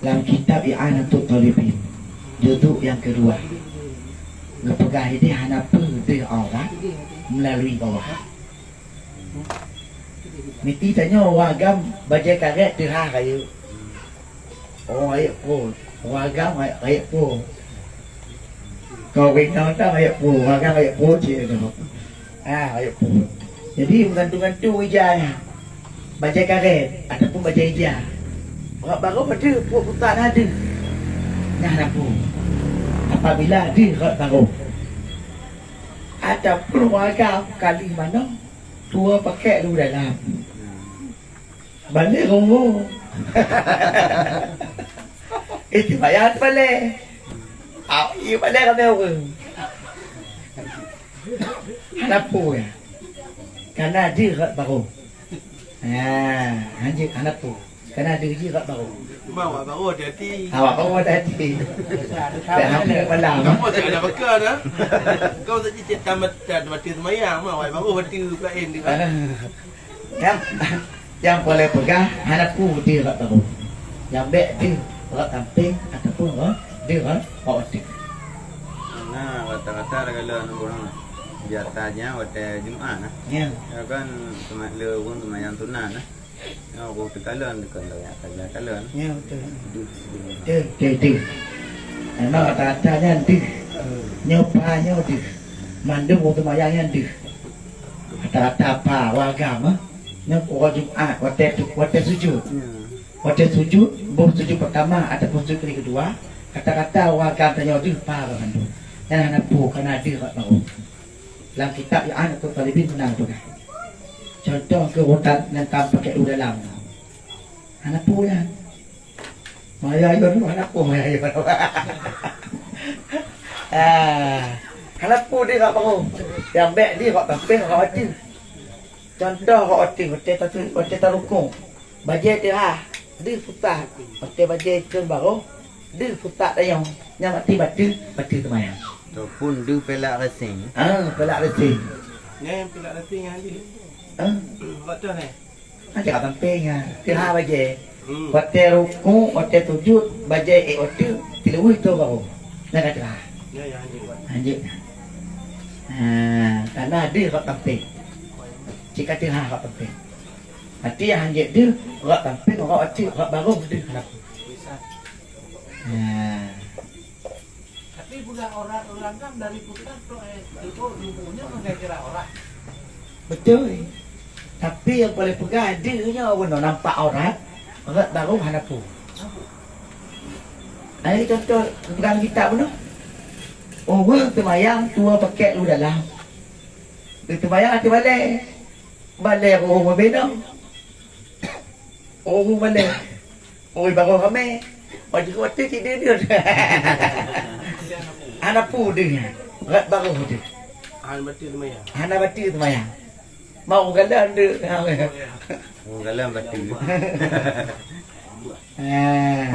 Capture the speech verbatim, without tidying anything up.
Lam kitab I'anatut Talibin, juzuk nyang keudua, geupeugah idéh hana peue deuh aurat meulalui bawah. Meuti tanyoe, ureueng agam bajèe karét teuhah rayeuk. Oh, rayeuk pruet. Ureueng agam rayeuk, rayeuk pruet. Kawén nyoe tan rayeuk pruet, ureueng agam rayeuk pruet cit nyoe. Ah, rayeuk pruet. Jadi, meugantung-gantung ija nyan. Bajèe karét ataupun bajèe ija. Rot barô padum pruet, pruet na deuh. Nyan hana peue. Apabila deuh rot barô. Ataupun ureueng agam kali manoe, tuwoe pakèk lu dalam. Balek rungu. Itu bayar balek. Au, iya balek ramè ureueng. Hana peue ya. Kana deuh rot barô. Ha, hanjeuet hana peue. Kana deuh jih rot barô. Mak, awak barô hati-hati. Awak barô hati-hati. Dah hampir malam. Kamu tak ada beka dah. Kau tak cicit tamat, tak mati semayang, mak, awak barô hati lain dia. Ah. Nyang, nyang peureulèe peugah, hana peue deuh rot barô. Nyang bèk deuh rot sampéng ataupun rot, deuh rot, rot ateueh. Nah, rata-rata dah kalau nunggu, ha. Biasanya watèe Jumaat, nah. Ya. Ya kan, semak-, le ureueng seumayang sunat, nah. Ya, ureueng teukalon, teukalon, ya, teukalon. Ya, betul. Deuh. Deuh, deuh, deuh. Memang rata-rata nyan deuh. Nyoe pa, nyoe deuh. Mandum ureueng seumayang nyan deuh. Rata-rata pa, ureueng agam, eh. Nyoe uroe Jumat, watèe tu, watèe sujud. Ya. Watèe sujud, boh sujud peurtama ataupun sujud kali keudua, kata-kata ureueng agam tanyoe deuh pa banmandum. Nyan hana peue, kana deuh rot barô. Lam kitab I'anatut Talibin meunan geupeugah. Cuntoh keu urotan nyang ka pakèk u dalam. Hana peue nyan. Maya yon hana peue, maya yon. Ah, hana peue deuh rot barô. Nyang bèk deuh rot sampéng, rot ateueh. Cuntoh rot ateueh, watèe ta-, watèe tarukuk. Bajèe teuhah, deuh pusat. Watèe bajèe kheun barô, deuh pusat tanyoe. Nyan berarti bateue, bateue seumayang. Ataupun deuh peulak racing. Ah, peulak racing. Nyan peulak racing nyan deuh. Ah. Rot toh nyan. Aja sampai nyan. Teuhah bajèe. Hmm. Watèe rukuk, watèe sujud, bajèe ék watèe, teuleubèh toh barô. Nyan ka teuhah. Ya, ya, hanjeuet. Hanjeuet. Ha, kana deuh rot sampéng. Cit ka teuhah rot sampéng. Berarti nyang hanjeuet deuh, rot sampéng, rot ateueh, rot barô deuh. Ha. Tapi peugah aurat ureueng agam dari pusat tu, eh, tu, tu, tu, nyoe bukan kira aurat. Betul. Tapi nyang peureulèe peugah deuh nyoe bunoe nampak aurat, rot barô hana peue. Nah, ini contoh peugah kitab bunoe. Ureueng seumayang tuwoe pakèk lu dalam. Seumayang ateueh balèe. Balèe ureueng meubenong. Ureueng balèe. Ureueng barô ramè. Baju kote cit deuh-deuh. Hana peue deuh nyan. Rot barô deuh. Hana bateue seumayang. Hana bateue seumayang. Mau galak deuh. Mau galak bateue. Ah.